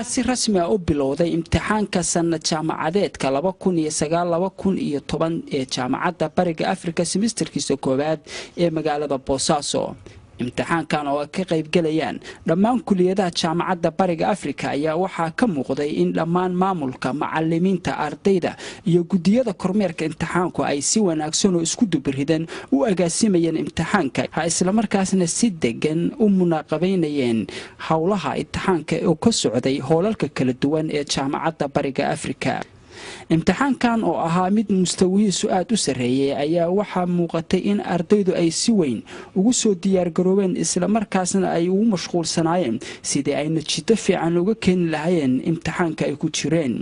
Si rasmi ah u bilowday imtixaanka sanad jaamacadeedka 2009-2010 ee Jaamacadda Bariga Afrika, simisterkiisa koowaad ee magaalada Boosaaso. Imtixaankan oo ay ka qaybgalayaan dhammaan kuliyadaha Jaamacadda Bariga Afrika ayaa waxaa ka muuqday in dhammaan maamulka, macalimiinta, ardayda iyo guddiyada kormeerka imtixaanku ay si wanaagsan oo isku dubiridan u agaasimayeen imtixaanka, islamarkaasna si degan u munaaqabaynayeen howlaha imtixaanka oo ka socday hoolalka kala duwan ee Jaamacadda Bariga Afrika. Imtixaankan oo ahaa mid mustawihiisu aada u sarreeyay ayaa waxaa muuqatay in ardaydu ay si weyn ugu soo diyaargaroobeen, islamarkaasna ay ugu mashquulsanaayeen sidii ay natiijo fiican uga keeni lahaayeen imtixaanka ay ku jireen.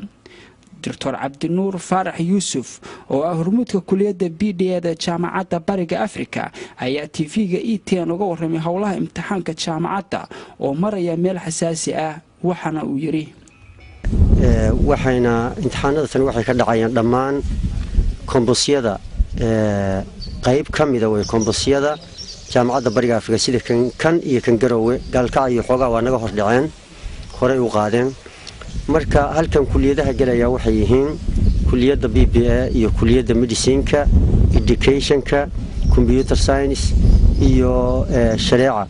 Doctor Cabdinuur Faarax Yuusuf oo ah hormuudka kuliyadda BDA da Jaamacadda Bariga Afrika ayaa TV-ga ETN uga warramay howlaha imtixaanka jaamacadda oo maraya meel xasaasi ah, waxaana uu yidhi: Waxayna imtixaanada tani waxay ka dhacayaan dhammaan campusyada, qayb ka mida wey campusyada Jaamacadda Bariga Afrika, sida kan iyo kan Garowe, Gaalkacyo iyo xoogaa waa naga hor dhaceen, horey u qaadeen. Marka halkan kuliyadaha gelaya waxay yihiin kuliyadda BBA iyo kuliyadda medicineka, educationka, computer science iyo shareeca.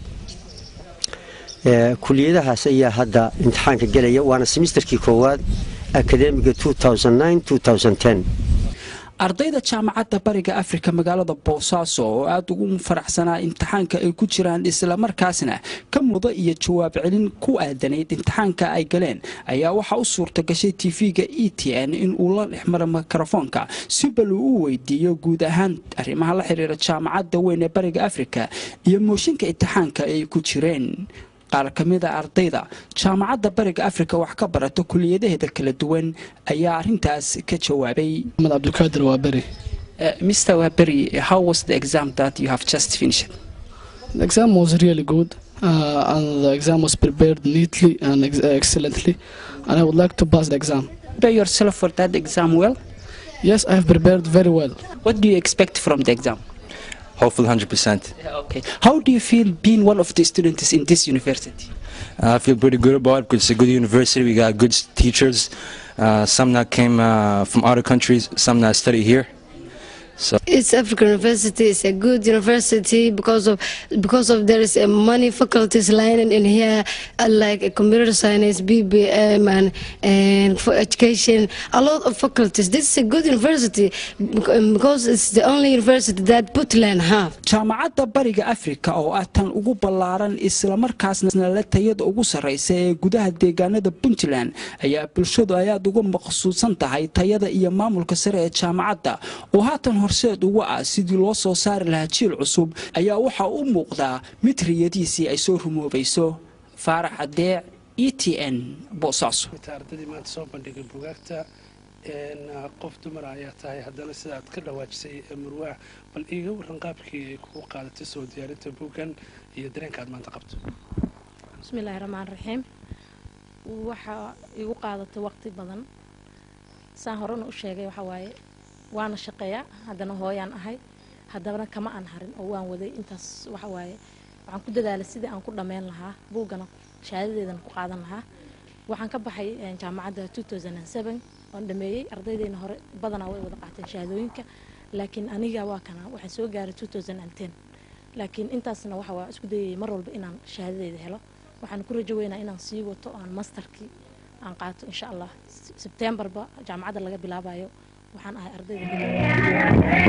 Kuliyadahaas ayaa hadda imtixaanka gelaya, waana semesterkii koowaad academicga. Ardayda Jaamacadda Bariga Afrika magaalada Boosaaso oo aada ugu faraxsanaa imtixaanka ay ku jiraan, islamarkaasna ka muda iyo jawaab celin ku aadanayd imtixaanka ay galeen, ayaa waxaa u suurta gashay TV-ga ETN in uu la dhexmaro mikrofoonka si bal uu u weydiiyo guud ahaan arrimaha la xiriira jaamacadda weyn ee Bariga Afrika iyo mooshinka imtixaanka ay ku jireen. Qaar ka mida ardayda Jaamacadda Bariga Afrika wax ka barata kuliyadaheeda kala duwan ayaa arintaas ka jawaabay. Cabdulqaadir Waaberi. Mr. Waberi, how was the exam that you have just finished? The exam was really good, and the exam was prepared neatly and excellently, and I would like to pass the exam. Prepare yourself for that exam well? Yes, I have prepared very well. What do you expect from the exam? Hopefully 100%. Okay. How do you feel being one of the students in this university? I feel pretty good about it because it's a good university. We got good teachers, some that came from other countries, some that study here. So East African University is a good university because of there is a many faculties lining in here, like computer science, BBM, and for education, a lot of faculties. This is a good university because it's the only university that Puntland have. Jaamacadda Bariga Afrika oo ah tan ugu ballaaran, islamarkaasna la tayada ugu sarreysa ee gudaha deegaanada Puntland, ayaa bulshadu ay aada uga maqsuudsan tahay tayada iyo maamulka sare ee jaamacadda oo haatan horseed uga ah sidii loo soo saari lahaa jiil cusub, ayaa waxaa u muuqdaa mid riyadiisii ay soo rumoobayso. Faarax Adeec, ETN, Boosaaso. Ardaydii maanta soo bandhigay bugaagta, qof dumar ayaa tahay, haddana sida aad ka dhawaajisay murwaax, bal iiga waran qaabkii ay kugu qaadatay soo diyaarinta buuggan iyo dareenka aad maanta qabto. Bismillaahi raxmaan raxiim. Waxaa igu qaadatay waqti badan. Saan horena u sheegay, waxaa waaye waana shaqeeyaa, haddana hooyaan ahay, haddana kama aan harin oo waan waday intaas. Waxa waaye waxaan ku dadaalay sidii aan ku dhammeyn lahaa buuggana, shahaadadeedana ku qaadan lahaa. Waxaan ka baxay jaamacadda 2007, waan dhameeyey. Ardaydeena hore badanaa way wada qaateen shahaadooyinka, laakiin aniga waa kana waxaan soo gaaray 2010. Laakiin intaasna waxa waa isku dayayay mar walba inaan shahaadadeeda helo. Waxaan ku rajo weynaa inaan sii wato, aan masterkii aan qaato, insha Allah, Sebtembarba jaamacadda laga bilaabayo. Waxaan ahay ardayda.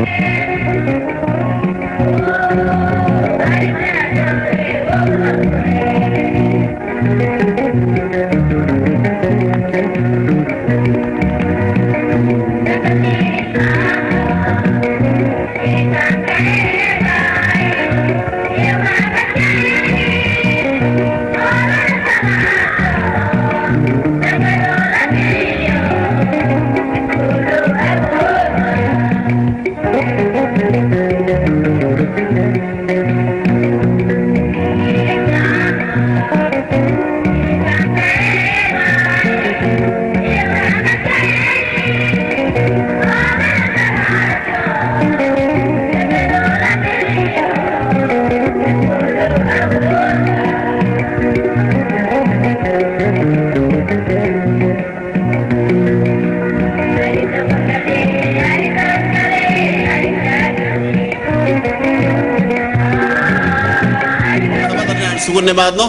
nimaadno.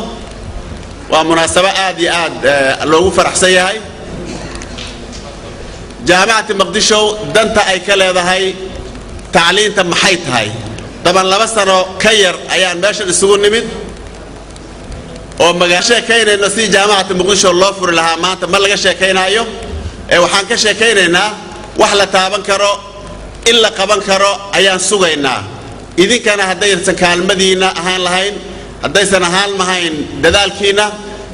Waa munaasabo aad iyo aad loogu faraxsan yahay. Jaamacati Muqdisho danta ay ka leedahay tacliinta maxay tahay? Daban 2 sano ka yar ayaan meeshan isugu nimid oo maga sheekaynayno sidii Jaamacata Muqdisho loo furi lahaa. Maanta ma laga sheekaynaayo ee waxaan ka sheekaynaynaa wax la taaban karo, in la qaban karo ayaan sugaynaa. Idinkana haddaysan kaalmadiinna ahaan lahayn, haddaysan ahaan lahayn dadaalkiinna,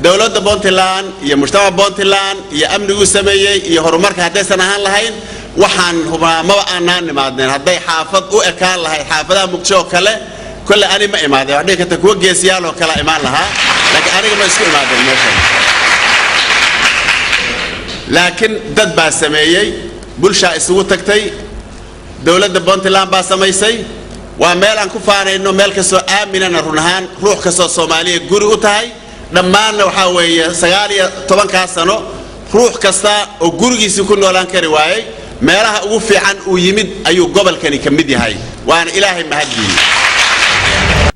dowladda Puntland iyo mujtamaca Puntland iyo amniguu sameeyey iyo horumarka haddaysan ahaan lahayn, waxaan hubaa maba aanaan nimaadneen. Hadday xaafad u ekaan lahayd xaafadaha Muqdisho oo kale, kolle ani ma imaadeen. Waxaa dhihi karta kuwa geesiyaal oo kale imaan lahaa, laakiin aniga ma isku imaadeen meeshan. Laakiin dad baa sameeyey, bulshaa isugu tagtay, dowladda Puntland baa samaysay. Waa meel aan ku faanayno, meel kastoo aaminana run ahaan ruux kastoo Soomaaliya guri u tahay. Dhammaanna waxaa weeye 19-kaa sano ruux kasta oo gurigiisii ku noolaan kari waayey, meelaha ugu fiican uu yimid ayuu gobolkani ka mid yahay, waana Ilaahay mahaddiiyey.